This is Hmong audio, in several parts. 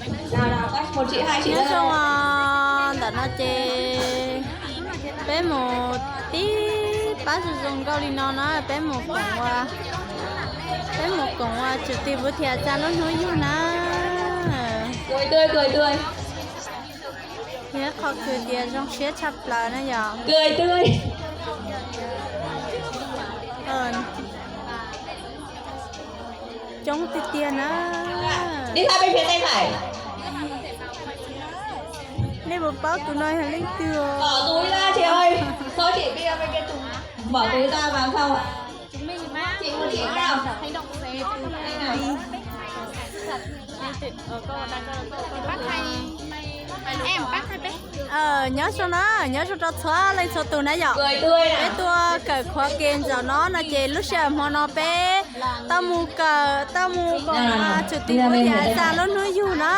Nyob zoo os, ntawm no ces peb mus tib pab zoo zoo nkauj li no na, peb mus koom ua, peb mus koom ua Tswv Tij Vuv Thiam Xas lub hnub yug na. Yog qhov kws tias zoo siab tshaj plaws na yog. Coob tiag tiag na. Nej puas paub tus no yog leej twg? Nyob zoo na, nyob zoo rau txhua leej txhua tus na yom. Peb tuaj kawm qhuav ke ntawm no no ces lub sij hawm hmo no peb tau mus kawm, tau mus koom Tswv Tij Vuv Thiam Xas lub hnub yug na.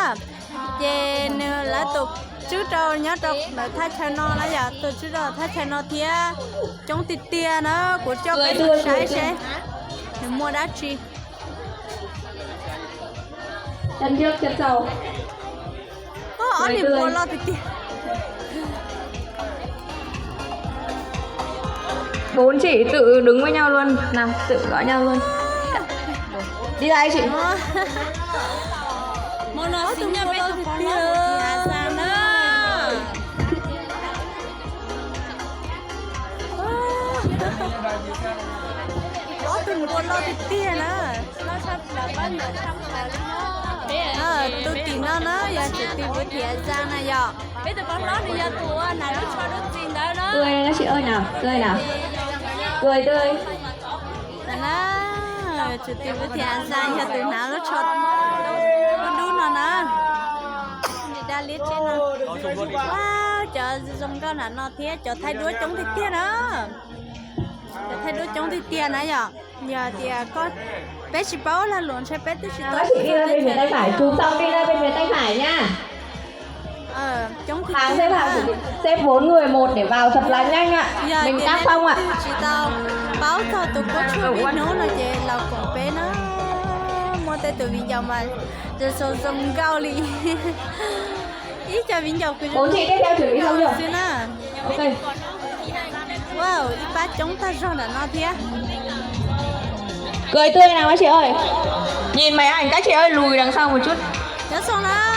Ces nws lawv tus tswb rau nyob rau ntawm thaj chaw no na yom, tus tswb rau thaj chaw no thiab. Coob tiag tiag na, kuv coj peb mus saib seb nws muaj dab tsi. Ob niag npua loj tiag tiag. Bốn chị tự đứng với nhau luôn nào, tự gọi nhau luôn. Đi lại chị. Hmo no xim nyog peb tus pog hlob Vuv Thiam Xas na. Ob tug npua loj tiag tiag na. Tus tim no na yog Tswv Tij Vuv Thiam Xas na yom. Peb tus pog hlob nws yog tus ua hnav lub tsho dub txi ntawd na. Tươi, các chị ơi nào, tươi nào. Tươi, tươi. Tswv Tij Vuv Thiam Xas yog tus hnav lub tsho dub dub no na. Dab liab tsheb no. Cov zoo nkauj nram no thiab cov thaij duab coob tiag tiag na. Cov thaij duab coob tiag tiag na yom. Yog tias koj, peb tsis paub lag luam ntshe peb twb tsis tau. Các chị đi ra bên phía tay phải, chùm xong đi ra bên phía tay phải nha. Coob tiag tiag na. Xếp bốn người một để vào thật là nhanh ạ. Mình cắt xong ạ. Tsis tau paub txog tus Kuab Tshuaj Vib Hnub no ces los koom peb na. Muaj tej tus viv ncaus mas zoo zoo nkauj li. Ib co viv ncaus kws zoo nkauj xwb na. Wow, ib pab coob tag zog nram no thiab. Cười tươi nào các chị ơi. Nhìn máy ảnh các chị ơi, lùi đằng sau một chút. Nyob zoo na.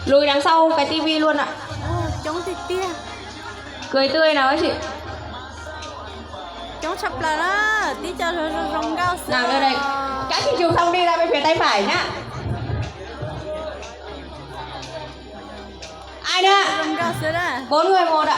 Lùi đằng sau cái tivi luôn ạ. Coob tiag tiag. Cười tươi nào các chị. Coob tshaj plaws na, tib co zoo zoo nkauj xwb. Nào đây đây. Các chị chùm xong đi ra bên phía tay phải nhá. Ai nữa? Bốn người một ạ.